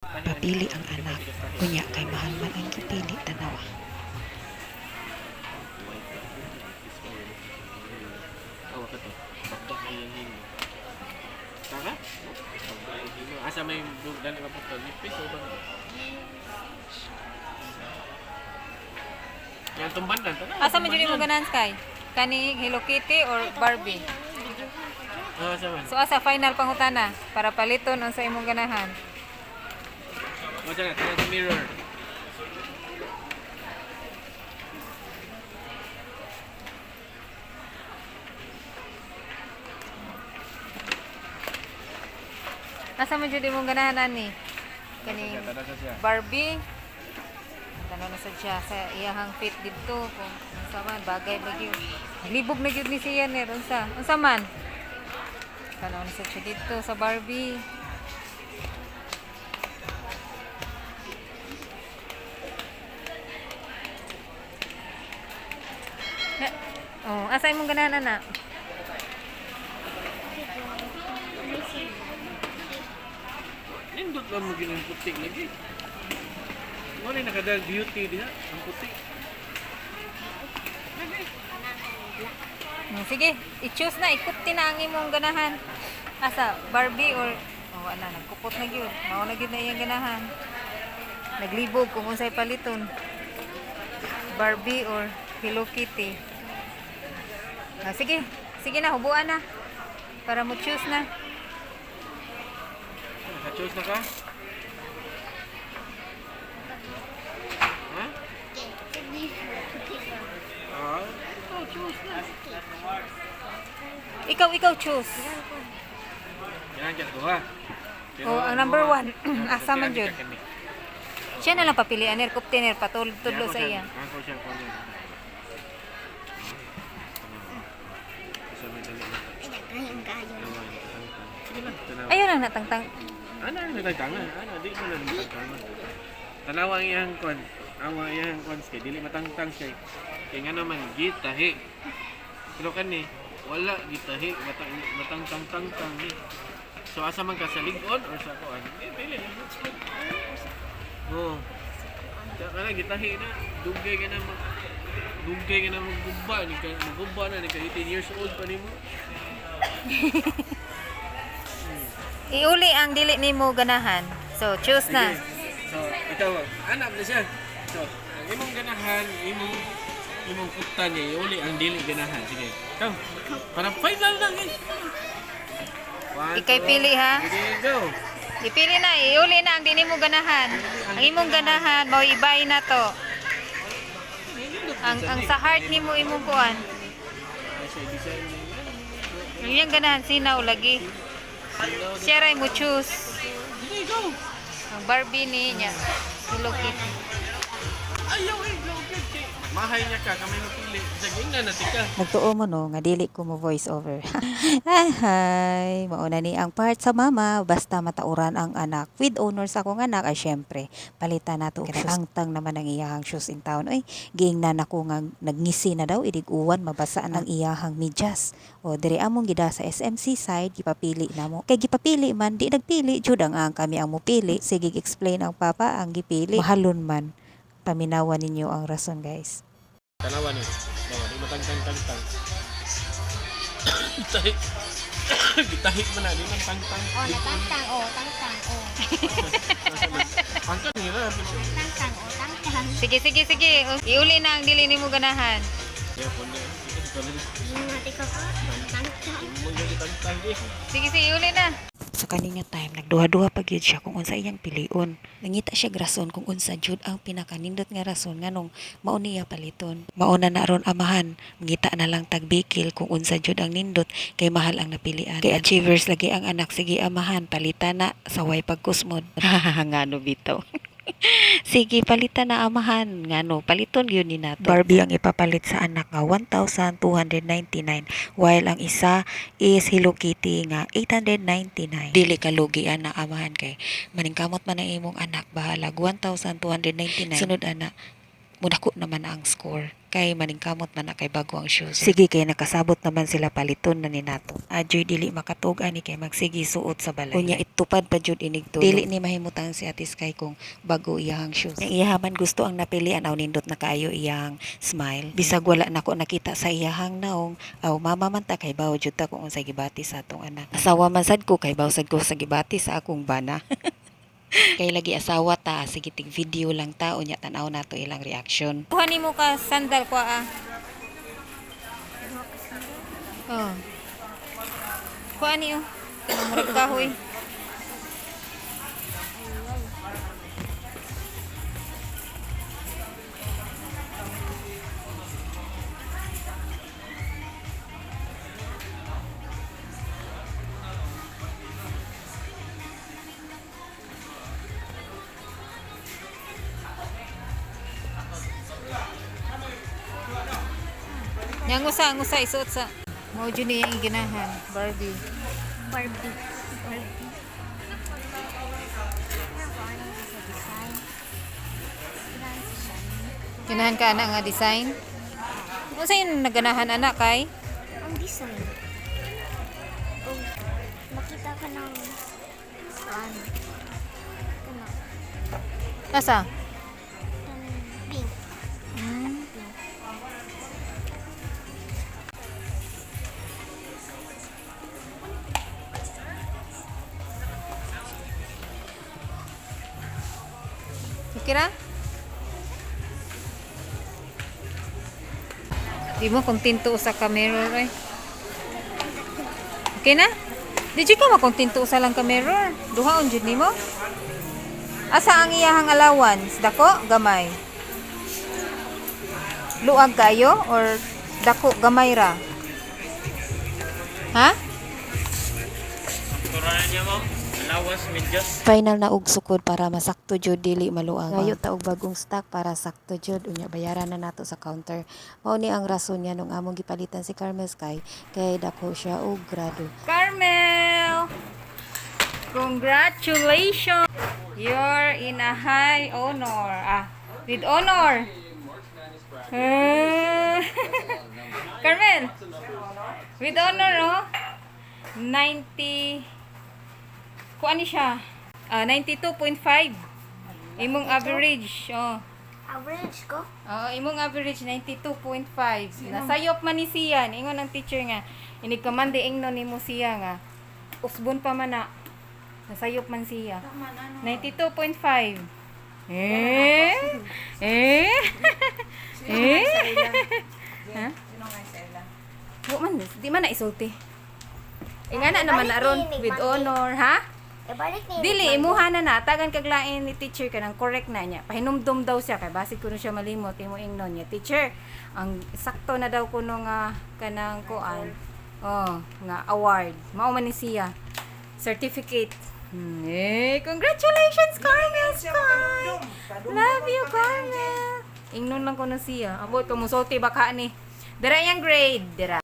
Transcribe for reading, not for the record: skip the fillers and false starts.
Papili ang anak. Unya kay mahal man ang gipili, tanawa. Awa ka to. Bakba kay yung himo. Tama? Bakba yung himo. Asa may dali maputol? Nipis o bang? Yan tumban lang. Tanawa, Asa man jud tumban imong ganahan, Sky? Kani Hello Kitty or Barbie? Ah, asa man? So asa final pangutana para paliton unsa imong ganahan? O, dyan na. Tingnan sa mirror. Asa man jud imong ganahan ani? Kani Tanaw sa siya. Barbie. Tanaw na sad siya sa iyahang fit didto kung unsa man bagay ba gyud. Libog na gyud ni siya ner unsa? Unsa man? Tanaw na sad siya didto sa Barbie. Na, oh, asa imong ganahan ana? Nindot lang mo ginang puti lagi. Mo ni nakadal beauty diha, ang puti. Lagi. Sige, i-choose na, ikupti na ang imong ganahan. Asa, Barbie or oh, wala, nagkupot na gyud. Mao na gyud na iyang ganahan. Naglibog kung unsay paliton. Barbie or Hello Kitty. Ah, sige, sige na, hubuan na. Para mo choose na. Naka-choose na ka? Ha? Ah, oh, choose na. Ikaw, ikaw choose. Yan ang duha. Pero Oh, ang number duha, one, asa man jud? kani. Siya na lang papilian ner, kupti ner, patulog-tudlo Ako sa iya. Ako siya ko niya. Isa may dali na. Sige lang, tanawa. Ayun ang natangtang. Ana, natagtangan. Ana, di mo lang natagtangan. Tanawa ang iyang kwan. Awa iyang kwan kay dili matangtang siya. Kay nga naman gitahi. Pero kani wala gitahi, matang matangtang tangtang ni. So asa man ka sa ligon or sa kuan? Eh, pili lang. Oh. Kaya kana gitahi na, dugay ka na mag dugay ka na maggubba ni ka magubba na ni ka 18 years old pa nimo. Iuli ang dili nimo ganahan. So, choose na. Sige. So, ikaw, anak na siya. So, ang imong ganahan, imong imong kuta niya, iuli ang dili ganahan. Sige. Ikaw. Para final lang eh. One, Ikay two, pili ha. Sige, go. Ipili na, iuli na ang dili mo ganahan. Ang imong ganahan, mao ibay na to. Ang sa heart nimo imong kuan. Ay, siya, design niya. Ang iyang ganahan sinaw lagi. Siya ray mo choose. Sige, go. Ang Barbie ni niya. Hello Kitty. Ayaw eh, go, go. Kay Mahay niya ka, kamay mapili. Sige, na natin ka. Nagtuo mo no nga dili ko mo voice over. Ay hi, mauna ni ang part sa mama basta matauran ang anak. With honors akong anak ay syempre palitan nato og tangtang naman ang iyahang shoes in town. Oy, giingnan ako nga nagngisi na daw idig uwan mabasa ang iyahang medyas. O diri among gida sa SMC side gipapili namo. Kay gipapili man di nagpili jud ang kami ang mupili. Sige explain ang papa ang gipili. Mahalon man. Paminawan ninyo ang rason, guys. Tanawa ni. Tanawa, di matangtang tangtang. Gitahi. Gitahi man na, di man tangtang. Oh, natangtang, oh, tangtang, oh. Angkan nila. Tangtang, oh, tangtang. Sige, sige, sige. Iuli na ang dili nimo ganahan. Ya, punya. Mati ka pa, tangtang. Sige, sige, iuli na. Sa kani nga time nagduha-duha pa gyud siya kung unsa iyang pilion. Nangita siya og rason kung unsa jud ang pinakanindot nga rason nganong mao niya paliton. Mao na na ron amahan, mangita na lang tagbikil kung unsa jud ang nindot kay mahal ang napilian. Kay achievers lagi ang anak, sige amahan, palitan na saway pagkusmod. Ngano bitaw. Sige, palitan na amahan. Ngano, paliton gyud ni nato. Barbie ang ipapalit sa anak nga 1,299 while ang isa is Hello Kitty nga 899. Dili ka lugi ana amahan kay maningkamot man ang imong anak bahalag 1,299. Sunod ana Mudako naman ang score kay maningkamot man na kay bago ang shoes. Sige, kay nakasabot naman sila, paliton na ni nato. Adyoy dili makatug ani kay magsige suot sa balay. Unya itupad pa jud inig tulo. Dili ni mahimutang si Ate Sky kung bago iyahang shoes. Ang iyaha man gusto ang napilian, aw nindot na kaayo iyang smile. Bisag wala nako nakita sa iyahang naong, aw mama man ta kay bawo jud ta kung unsay gibati sa atong anak. Asawa man sad ko kay bawo sad ko sa gibati sa akong bana. Kay lagi asawa ta, sige, tig video lang ta, unya tan-aw nato ilang reaction. Kuha nimo ka sandal ko ah. Oh. Kuha ni oh. Kanang murag kahoy. Yang usa, ang usa isuot sa. Mao jud ni iyang ginahan, Barbie. Barbie. Barbie. Ano sa design? Ganahan siya. Ganahan ka ana nga design? Unsa yung naganahan ana kay? Ang design. Oh, makita ka ng saan. Kana. Asa? Kanang pink. Pink. Okay ra? Di mo kontento usa ka mirror eh. Okay na? Di jud ka makontento usa lang ka mirror. Duhaon jud nimo. Asa ang iyahang allowance? Dako, gamay. Luag kayo or dako gamay ra? Ha? Turanan niya, ma'am. Lawas, medyas. Final na og sukod para masakto jud, dili maluag. Ngayo ta og bagong stock para sakto jud, unya bayaran na nato sa counter. Mao ni ang rason niya nung among gipalitan si Carmel Sky kay dako siya og grado. Carmel! Congratulations! You're in a high honor. Ah, with honor. Eh. Carmel! With honor, oh. 90. Kuan ni siya? Ah, 92.5. Imong average, oh. Average ko? Oo, imong average 92.5. Nasayop man ni siya. Ingon ang teacher nga, inig ka man di ingnon nimo siya nga. Usbon pa man na. Nasayop man siya. 92.5. Eh? Eh? Eh? Ha? Wa man, di man na isulti. Ingana naman na ron with honor, ha? Ibalik ni. Dili, imuha na na. Tagan kaglain ni teacher ka ng correct na niya. Pahinumdum daw siya kay basig kuno siya malimot imo ingnon niya. Teacher, ang sakto na daw kuno nga kanang kuan. Oh, nga award. Mao man ni siya. Certificate. Eh, congratulations, Carmel Sky! Love you, Carmel! Ingnon lang kuno siya. Abot, kumusulti baka ni. Dira yung grade. Dira.